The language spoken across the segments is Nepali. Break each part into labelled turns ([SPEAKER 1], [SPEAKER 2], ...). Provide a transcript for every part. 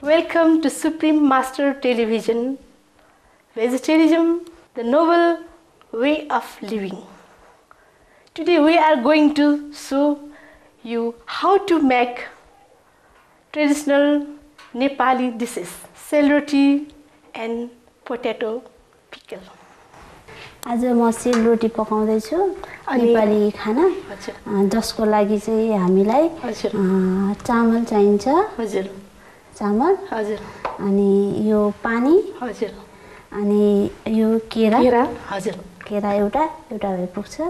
[SPEAKER 1] Welcome to Supreme Master Television, Vegetarianism, the noble way of living. Today we are going to show you how to make traditional Nepali dishes, sel roti and potato pickle.
[SPEAKER 2] आज म सेलरोटी पकाउँदै छु नेपाली खाना जसको लागि चाहिँ हामीलाई चामल चाहिन्छ
[SPEAKER 1] हजुर
[SPEAKER 2] चामल
[SPEAKER 1] हजुर
[SPEAKER 2] अनि यो पानी
[SPEAKER 1] हजुर
[SPEAKER 2] अनि यो केरा
[SPEAKER 1] हजुर
[SPEAKER 2] केरा एउटा भए पुग्छ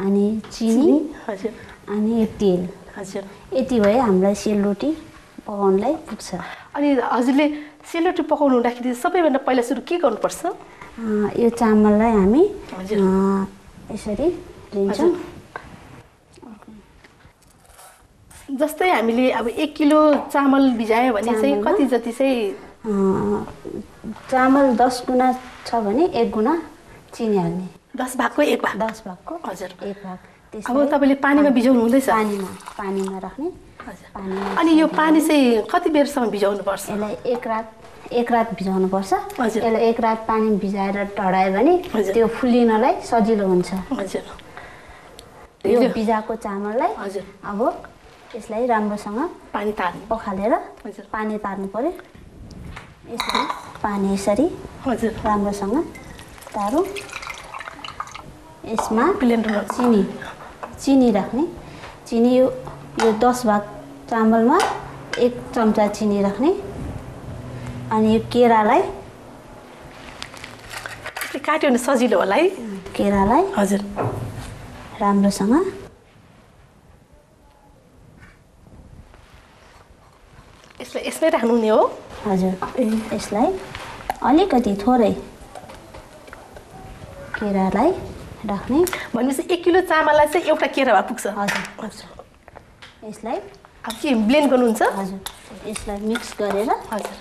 [SPEAKER 2] अनि चिनी
[SPEAKER 1] हजुर
[SPEAKER 2] अनि तेल
[SPEAKER 1] हजुर
[SPEAKER 2] यति भए हामीलाई सेलरोटी पकाउनलाई पुग्छ
[SPEAKER 1] अनि हजुरले सेलरोटी पकाउनु हुँदाखेरि सबैभन्दा पहिला सुरु के गर्नुपर्छ
[SPEAKER 2] यो चामललाई हामी यसरी लिन्छौँ
[SPEAKER 1] जस्तै हामीले अब 1 किलो चामल भिजायो भने चाहिँ कति जति चाहिँ
[SPEAKER 2] चामल 10 गुना छ भने 1 गुना चिनी हाल्ने
[SPEAKER 1] 10 भागको 1 भाग
[SPEAKER 2] 10 भागको
[SPEAKER 1] हजुर
[SPEAKER 2] 1 भाग
[SPEAKER 1] अब तपाईले पानीमा भिजाउनु हुँदैछ
[SPEAKER 2] पानीमा राख्ने
[SPEAKER 1] हजुर अनि यो पानी चाहिँ कति बेरसम्म भिजाउनु पर्छ
[SPEAKER 2] यसलाई एक रात भिजाउनु पर्छ
[SPEAKER 1] हजुर
[SPEAKER 2] यसलाई एक रात पानी भिजाएर टडायो भने त्यो फुलिनलाई सजिलो हुन्छ
[SPEAKER 1] हजुर
[SPEAKER 2] यो भिजाको चामललाई
[SPEAKER 1] हजुर
[SPEAKER 2] अब यसलाई राम्रोसँग
[SPEAKER 1] पानी तार्नु
[SPEAKER 2] पखालेर
[SPEAKER 1] हजुर
[SPEAKER 2] पानी तार्नु पर्यो यसरी पानी यसरी
[SPEAKER 1] हजुर
[SPEAKER 2] राम्रोसँग तारौँ यसमा
[SPEAKER 1] ब्लेन्डरमा
[SPEAKER 2] चिनी राख्ने चिनी यो 10 भाग चामलमा 1 चम्चा चिनी राख्ने अनि यो केरालाई
[SPEAKER 1] काट्यो भने सजिलो होला है
[SPEAKER 2] केरालाई
[SPEAKER 1] हजुर
[SPEAKER 2] राम्रोसँग
[SPEAKER 1] यसमै राख्नुहुने हो
[SPEAKER 2] हजुर यसलाई अलिकति थोरै केरालाई राख्ने
[SPEAKER 1] भनेपछि 1 किलो चामललाई चाहिँ एउटा केरा भए पुग्छ
[SPEAKER 2] हजुर हजुर यसलाई
[SPEAKER 1] अब के ब्लेन्ड गर्नुहुन्छ
[SPEAKER 2] हजुर यसलाई मिक्स गरेर
[SPEAKER 1] हजुर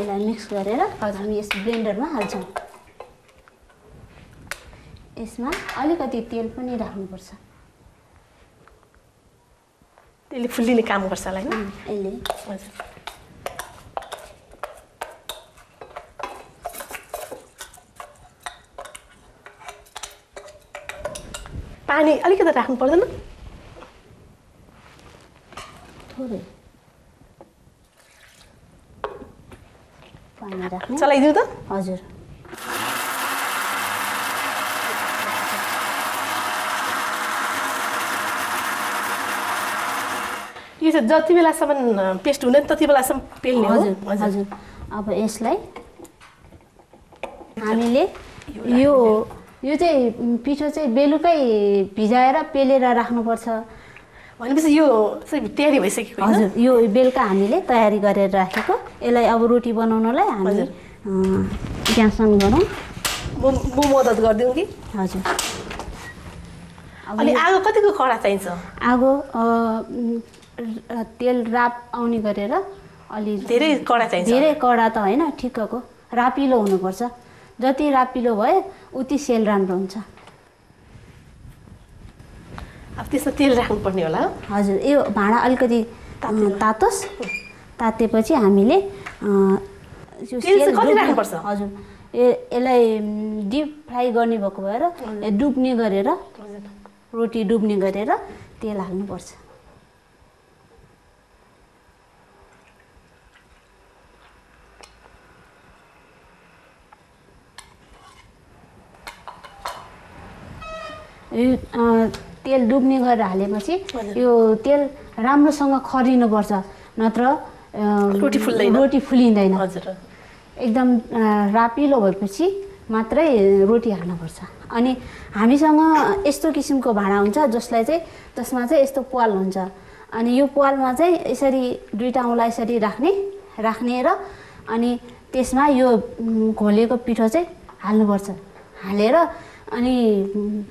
[SPEAKER 2] यसलाई मिक्स गरेर हामी यस ब्लेन्डरमा हाल्छौँ यसमा अलिकति तेल पनि राख्नुपर्छ
[SPEAKER 1] त्यसले फुल्लिने काम गर्छ होला हैन
[SPEAKER 2] यसले
[SPEAKER 1] हजुर पानी अलिकति राख्नु पर्दैन
[SPEAKER 2] थोरै पानी राख्ने
[SPEAKER 1] चलाइदिऊ त
[SPEAKER 2] हजुर
[SPEAKER 1] यो चाहिँ जति बेलासम्म पेस्ट हुँदैन त्यति बेलासम्म पेल्ने हो
[SPEAKER 2] हजुर हजुर अब यसलाई हामीले यो चाहिँ पिठो चाहिँ बेलुकै भिजाएर पेलेर राख्नुपर्छ
[SPEAKER 1] भनेपछि यो चाहिँ तयारी भइसकेको हैन
[SPEAKER 2] हजुर यो बेलुका हामीले तयारी गरेर राखेको यसलाई अब रोटी बनाउनलाई हामी ग्यास अन गरौँ
[SPEAKER 1] म मद्दत गरिदिउँ कि
[SPEAKER 2] हजुर
[SPEAKER 1] अनि आगो कतिको कडा चाहिन्छ
[SPEAKER 2] आगो तेल राप आउने गरेर अलि
[SPEAKER 1] धेरै कडा चाहिन्छ
[SPEAKER 2] धेरै कडा त हैन ठिक्कको रापिलो हुनुपर्छ जति रापिलो भए उति सेल राम्रो हुन्छ
[SPEAKER 1] अब त्यसमा तेल राख्नुपर्ने होला
[SPEAKER 2] हजुर यो भाँडा अलिकति तातोस् तातेपछि हामीले
[SPEAKER 1] तेल चाहिँ कति राख्नुपर्छ
[SPEAKER 2] हजुर यसलाई डिप फ्राई गर्ने भएको भएर डुब्ने गरेर रोटी डुब्ने गरेर तेल हाल्नुपर्छ तेल डुब्ने गरेर हालेपछि यो तेल राम्रोसँग खरिनुपर्छ नत्र रोटी फुलिँदैन
[SPEAKER 1] हजुर
[SPEAKER 2] एकदम रापिलो भएपछि मात्रै रोटी हाल्नुपर्छ अनि हामीसँग यस्तो किसिमको भाँडा हुन्छ जसमा चाहिँ यस्तो प्वाल हुन्छ अनि यो प्वालमा चाहिँ यसरी दुईटा औँला यसरी राख्ने र अनि त्यसमा यो घोलेको पिठो चाहिँ हाल्नुपर्छ हालेर अनि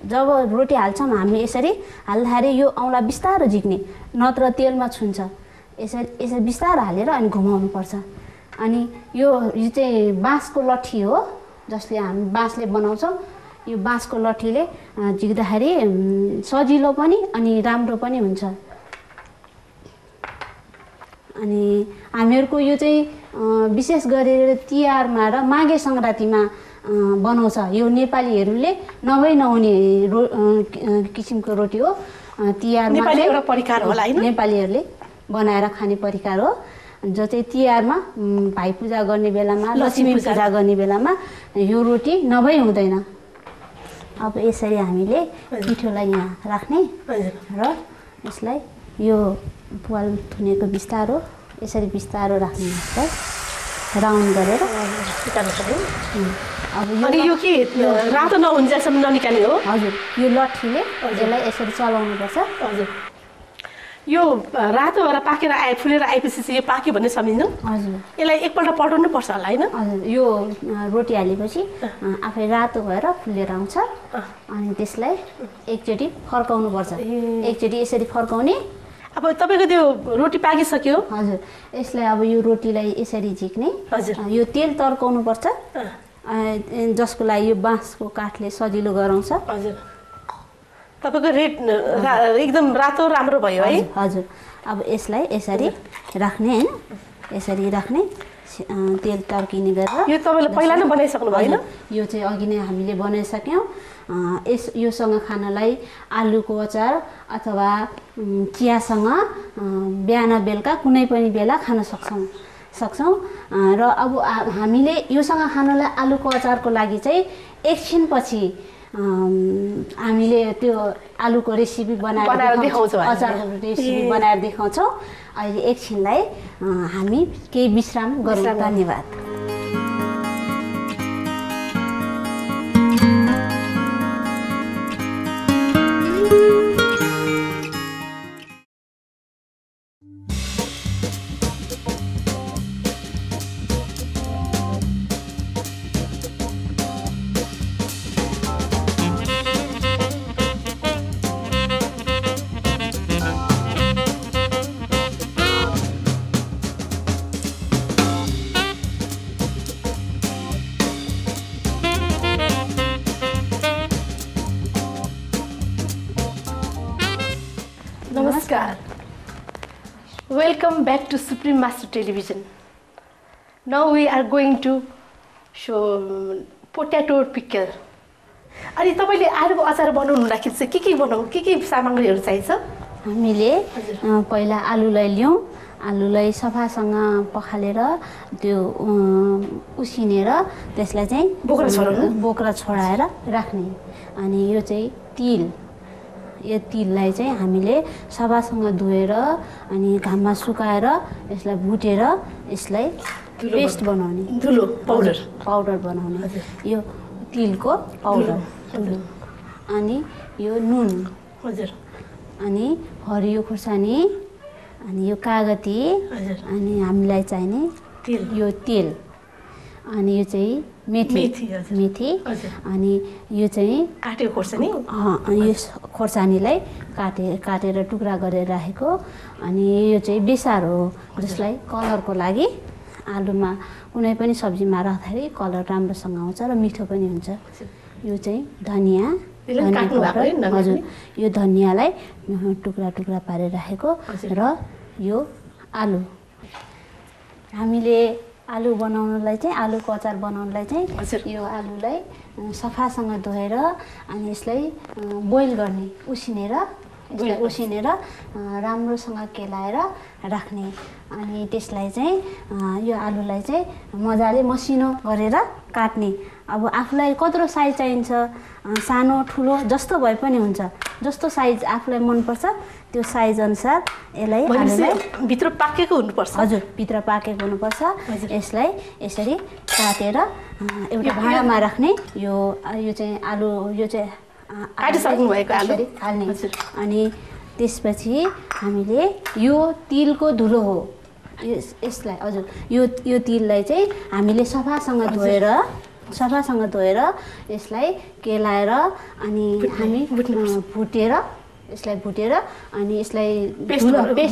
[SPEAKER 2] जब रोटी हाल्छौँ हामी यसरी हाल्दाखेरि यो औँला बिस्तारो झिक्ने नत्र तेलमा छुन्छ यसरी बिस्तारो हालेर अनि घुमाउनु पर्छ अनि यो चाहिँ बाँसको लट्ठी हो जसले हामी बाँसले बनाउँछौँ यो बाँसको लट्ठीले झिक्दाखेरि सजिलो पनि अनि राम्रो पनि हुन्छ अनि हामीहरूको यो चाहिँ विशेष गरेर तिहारमा र माघे सङ्क्रान्तिमा बनाउँछ। यो नेपालीहरूले नहुने किसिमको रोटी हो। तिहारमा
[SPEAKER 1] एउटा परिकार होला हैन,
[SPEAKER 2] नेपालीहरूले बनाएर खाने परिकार हो, जो चाहिँ तिहारमा भाइ पूजा गर्ने बेलामा, लक्ष्मी पूजा गर्ने बेलामा यो रोटी नभई हुँदैन। अब यसरी हामीले पिठोलाई यहाँ राख्ने र यसलाई यो प्वाल थुनेको बिस्तारो यसरी बिस्तारो राख्ने यसलाई राउन्ड गरेर।
[SPEAKER 1] अब यो के रातो नहुन्जेलसम्म ननिकाल्ने हो?
[SPEAKER 2] हजुर, यो लट्ठीले यसलाई यसरी चलाउनुपर्छ।
[SPEAKER 1] हजुर, यो रातो भएर पाकेर फुलेर आएपछि चाहिँ यो पाक्यो भन्ने सम्झिन्छ?
[SPEAKER 2] हजुर,
[SPEAKER 1] यसलाई एकपल्ट पल्टाउनु पर्छ होला हैन?
[SPEAKER 2] हजुर, यो रोटी हालेपछि आफै रातो भएर फुलेर आउँछ अनि त्यसलाई एकचोटि फर्काउनु पर्छ। एकचोटि यसरी फर्काउने।
[SPEAKER 1] अब तपाईँको त्यो रोटी पाकिसक्यो?
[SPEAKER 2] हजुर, यसलाई अब यो रोटीलाई यसरी झिक्ने।
[SPEAKER 1] हजुर,
[SPEAKER 2] यो तेल तर्काउनु पर्छ, जसको लागि यो बाँसको काठले सजिलो गराउँछ।
[SPEAKER 1] हजुर, तपाईँको रेड एकदम रातो राम्रो भयो है?
[SPEAKER 2] हजुर, अब यसलाई यसरी राख्ने हैन, यसरी राख्ने, तेल तर्किने गरेर।
[SPEAKER 1] यो तपाईँले पहिला नै बनाइसक्नु भयो हैन?
[SPEAKER 2] यो चाहिँ अघि नै हामीले बनाइसक्यौँ। योसँग खानलाई आलुको अचार अथवा चियासँग बिहान बेलुका कुनै पनि बेला खान सक्छौँ। र अब हामीले योसँग खानलाई आलुको अचारको लागि चाहिँ एकछिनपछि हामीले त्यो आलुको रेसिपी बनाएर देखाउँछौँ, अचारको रेसिपी बनाएर देखाउँछौँ। अहिले एकछिनलाई हामी केही विश्राम गरौँ। धन्यवाद।
[SPEAKER 1] Namaskar. Welcome back to Supreme Master Television. Now we are going to show potato pickle. अनि तपाईले आलुको अचार बनाउनुलाई चाहिँ के सामग्रीहरू चाहिन्छ?
[SPEAKER 2] हामीले पहिला आलुलाई ल्याउँ, आलुलाई सफासँग पखालेर त्यो उसिनेर त्यसलाई चाहिँ बोक्रा छोडाएर राख्ने। अनि यो चाहिँ तिल, यो तिललाई चाहिँ हामीले सफासँग धोएर अनि घाममा सुकाएर यसलाई भुटेर यसलाई पेस्ट बनाउने,
[SPEAKER 1] धुलो
[SPEAKER 2] पाउडर बनाउने। यो तिलको पाउडर, अनि यो नुन,
[SPEAKER 1] हजुर,
[SPEAKER 2] अनि हरियो खुर्सानी, अनि यो कागती, अनि हामीलाई चाहिने यो तेल, अनि यो चाहिँ मेथी, अनि यो चाहिँ
[SPEAKER 1] काटेको खोर्सानी,
[SPEAKER 2] यो खोर्सानीलाई काटेर टुक्रा गरेर राखेको। अनि यो चाहिँ बेसार हो, जसलाई कलरको लागि आलुमा कुनै पनि सब्जीमा राख्दाखेरि कलर राम्रोसँग आउँछ र मिठो पनि हुन्छ। यो चाहिँ धनियाँ, हजुर, यो धनियाँलाई टुक्रा टुक्रा पारेर राखेको। र यो आलु, हामीले आलु बनाउनलाई चाहिँ आलुको अचार बनाउनलाई चाहिँ यो आलुलाई सफासँग धोएर अनि यसलाई बोइल गर्ने, उसिनेर राम्रोसँग केलाएर राख्ने। अनि त्यसलाई चाहिँ यो आलुलाई चाहिँ मजाले मसिनो गरेर काट्ने। अब आफूलाई कत्रो साइज चाहिन्छ, सानो ठुलो जस्तो भए पनि हुन्छ, जस्तो साइज आफूलाई मनपर्छ त्यो साइज अनुसार यसलाई
[SPEAKER 1] भित्र पाकेको हुनुपर्छ।
[SPEAKER 2] हजुर, भित्र पाकेको हुनुपर्छ। यसलाई यसरी काटेर एउटा भाँडामा राख्ने। यो चाहिँ आलु, यो चाहिँ
[SPEAKER 1] काटिसक्नु भएको आलु
[SPEAKER 2] हाल्ने। अनि त्यसपछि हामीले यो तिलको धुलो हो यसलाई, हजुर, यो तिललाई चाहिँ हामीले सफासँग धोएर यसलाई केलाएर अनि हामी भुटेर अनि यसलाई पेस्ट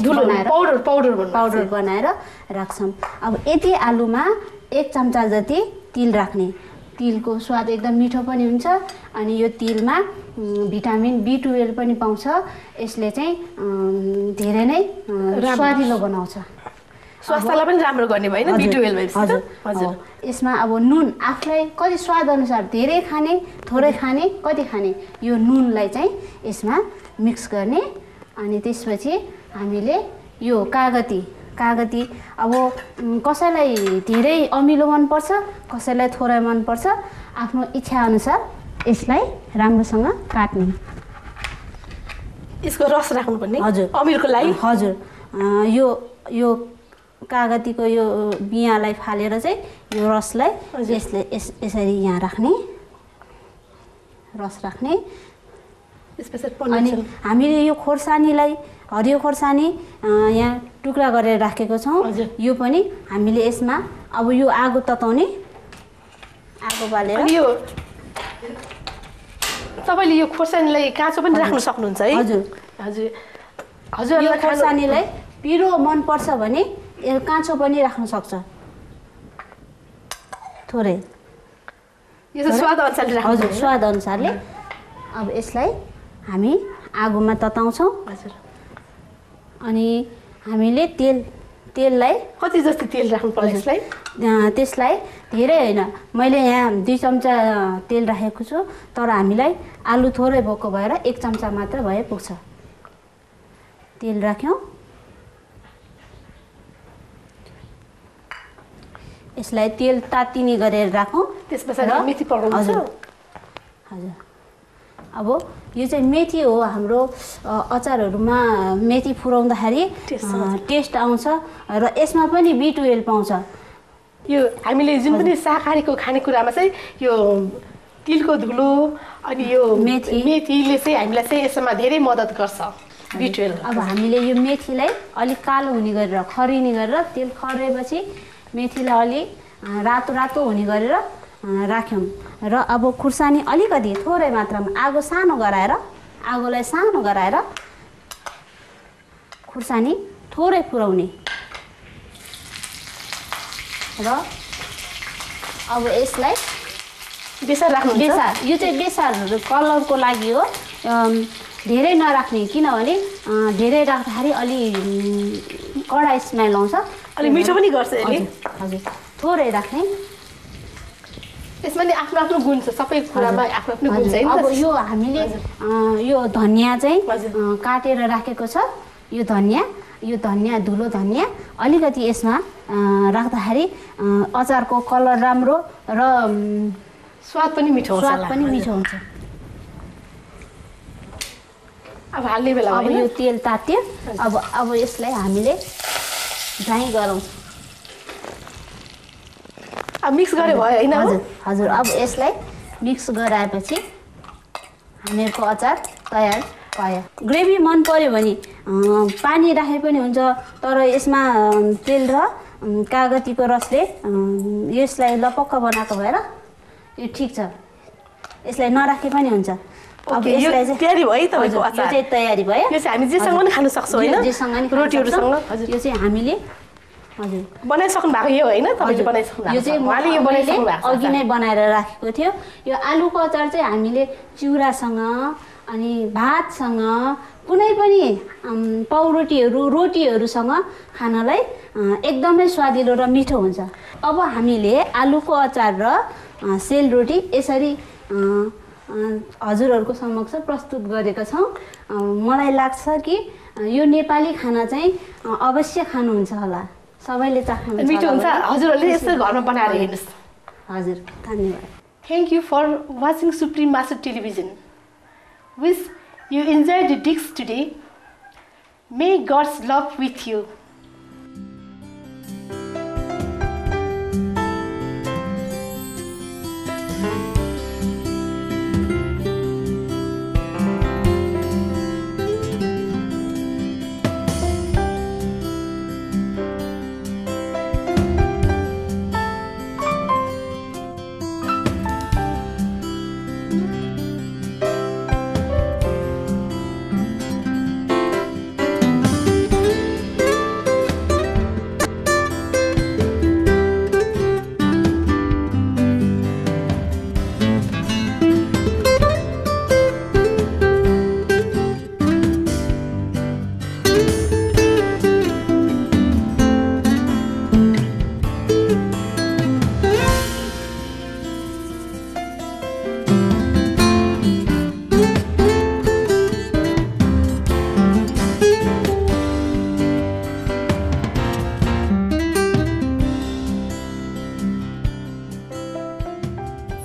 [SPEAKER 2] बनाएर पाउडर बनाएर राख्छौँ। अब यति आलुमा 1 चम्चा जति तिल राख्ने। तिलको स्वाद एकदम मिठो पनि हुन्छ। अनि यो तिलमा भिटामिन B12 पनि पाउँछ। यसले चाहिँ धेरै नै स्वादिलो बनाउँछ।
[SPEAKER 1] स्वास्थ्यलाई पनि राम्रो गर्ने भयो हैन B12 भएपछि
[SPEAKER 2] हजुर
[SPEAKER 1] हजुर
[SPEAKER 2] यसमा अब नुन आफूलाई कति स्वाद अनुसार धेरै खाने थोरै खाने कति खाने यो नुनलाई चाहिँ यसमा मिक्स गर्ने अनि त्यसपछि हामीले यो कागती अब कसैलाई धेरै अमिलो मनपर्छ कसैलाई थोरै मनपर्छ आफ्नो इच्छा अनुसार यसलाई राम्रोसँग काट्ने
[SPEAKER 1] यसको रस राख्नु पर्ने
[SPEAKER 2] हजुर
[SPEAKER 1] अमिरको लागि
[SPEAKER 2] हजुर यो कागतीको यो बियालाई फालेर चाहिँ यो रसलाई यसरी यहाँ राख्ने रस राख्ने अनि हामीले यो खोर्सानीलाई हरियो खोर्सानी यहाँ टुक्रा गरेर राखेको छौँ यो पनि हामीले यसमा अब यो आगो तताउने आगो बालेर
[SPEAKER 1] अनि यो तपाईले यो खोर्सानीलाई काँचो पनि राख्न सक्नुहुन्छ है
[SPEAKER 2] हजुर
[SPEAKER 1] हजुर हजुरलाई
[SPEAKER 2] खोर्सानीलाई पिरो मन पर्छ भने यो काँचो पनि राख्न सक्छ थोरै
[SPEAKER 1] यो स्वाद अनुसारले राख्नु
[SPEAKER 2] हजुर स्वाद अनुसारले अब यसलाई हामी आगोमा तताउँछौँ
[SPEAKER 1] हजुर
[SPEAKER 2] अनि हामीले तेललाई
[SPEAKER 1] कति जस्तो तेल राख्नु पर्छ यसलाई
[SPEAKER 2] त्यसलाई धेरै हैन मैले यहाँ 2 चम्चा तेल राखेको छु तर हामीलाई आलु थोरै भएको भएर 1 चम्चा मात्र भए पुग्छ तेल राख्यौं यसलाई तेल तातिने गरेर राखौं
[SPEAKER 1] त्यसपछि मेथी पकाउँछ
[SPEAKER 2] हजुर अब यो चाहिँ मेथी हो हाम्रो अचारहरुमा मेथी फुराउँदाखेरि टेस्ट आउँछ र यसमा पनि B12 पाउँछ
[SPEAKER 1] यो हामीले जुन पनि शाकाहारीको खानेकुरामा चाहिँ यो तिलको धुलो अनि यो मेथीले चाहिँ हामीलाई चाहिँ यसमा धेरै मद्दत गर्छ B12
[SPEAKER 2] अब हामीले यो मेथीलाई अलि कालो हुने गरेर खरिने गरेर तेल खरेपछि मेथीलाई अलि रातो रातो हुने गरेर राख्यौं र अब खुर्सानी अलिकति थोरै मात्रामा आगोलाई सानो गराएर खुर्सानी थोरै पुर्याउने र अब यसलाई
[SPEAKER 1] बेसार राख्नु
[SPEAKER 2] यो चाहिँ बेसार कलरको लागि हो धेरै नराख्ने किनभने धेरै राख्दाखेरि अलि कडा स्मेल आउँछ
[SPEAKER 1] अलि मिठो पनि गर्छ यसले
[SPEAKER 2] हजुर थोरै राख्ने
[SPEAKER 1] यसमा नि आफ्नो आफ्नो गुण छ सबै कुरामा आफ्नो आफ्नो गुण छ
[SPEAKER 2] अब यो हामीले यो धनिया चाहिँ काटेर राखेको छ यो धनिया धुलो धनिया अलिकति यसमा राख्दाखेरि अचारको कलर राम्रो र
[SPEAKER 1] स्वाद पनि मिठो
[SPEAKER 2] हुन्छ
[SPEAKER 1] अब हाल्ने बेला
[SPEAKER 2] अब यो तेल तात्यो अब यसलाई हामीले ड्राई गरौँ
[SPEAKER 1] अब मिक्स गरे भयो हैन
[SPEAKER 2] हजुर अब यसलाई मिक्स गराएपछि हामीहरुको अचार तयार भयो ग्रेभी मन पर्यो भने पानी राखे पनि हुन्छ तर यसमा तेल र कागतीको रसले यसलाई लपक्क बनाएको भएर यो ठीक छ यसलाई नराखे पनि हुन्छ
[SPEAKER 1] अब यसलाई चाहिँ तयारी भयो तपाईको अचार
[SPEAKER 2] यो चाहिँ तयारी भयो
[SPEAKER 1] यो चाहिँ हामी जेसँग पनि खान सक्छौं हैन रोटीहरुसँग
[SPEAKER 2] हजुर यो चाहिँ हामीले हजुर
[SPEAKER 1] बनाइसक्नु भएको यो हैन तपाईले बनाइसक्नु भएको
[SPEAKER 2] यो चाहिँ उहाँले यो बनाइसक्नु भएको अघि नै बनाएर राखेको थियो यो आलुको अचार चाहिँ हामीले चिउरासँग अनि भातसँग कुनै पनि पाउरोटीहरु रोटीहरुसँग खानलाई एकदमै स्वादिलो र मिठो हुन्छ अब हामीले आलुको अचार र सेलरोटी यसरी हजुरहरुको समक्ष प्रस्तुत गरेका छौं मलाई लाग्छ कि यो नेपाली खाना चाहिँ अवश्य खानुहुन्छ होला सबैले चाख्नुहुन्छ
[SPEAKER 1] मिठो हुन्छ हजुरहरुले यसरी घरमा बनाएर हेर्नुस्
[SPEAKER 2] हजुर धन्यवाद
[SPEAKER 1] Thank you for watching Supreme Master Television. Wish you enjoyed the dish today. May God's love with you.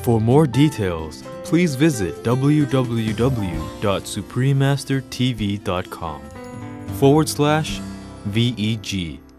[SPEAKER 3] For more details, please visit www.suprememastertv.com/VEG.